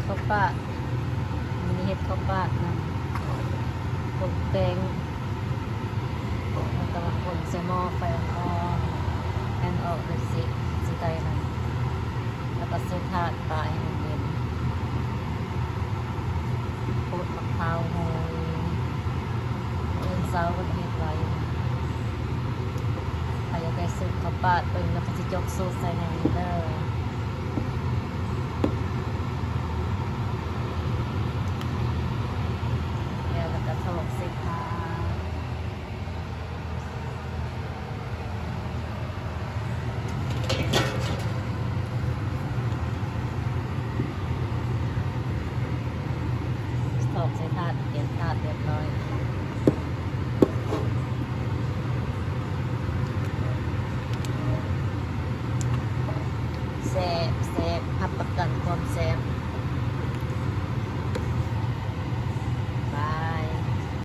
ເຂົ້າປາດ ມີເຮັດເຂົ້າປາດນຳ ຄົນແປ້ງ ແລ້ວກໍຄົນໃສ່ໝໍ້ໄຟອ່ອນໆ ແອນອອກເປັນສີ ສີໄກ່ນັ້ນ ແລ້ວກໍໃສ່ຖາດປາໃຫ້ມັນເຢັນ ຂູດໝາກພ້າວໂຮຍ ມື້ເຊົ້າກໍເຮັດໄວ້ ໃຜຢາກໄດ້ສູດເຂົ້າປາດເບິ່ງ ແລ້ວກໍຊິຈົກສູດໃສ່ໃນນີ້ເດີ ແລ້ວກໍຖອກໃສ່ຖາດ ຖອກໃສ່ຖາດ ກຽມຖາດຮຽບຮ້ອຍ ແຊບ ແຊບ ຮັບປະກັນຄວາມແຊບ.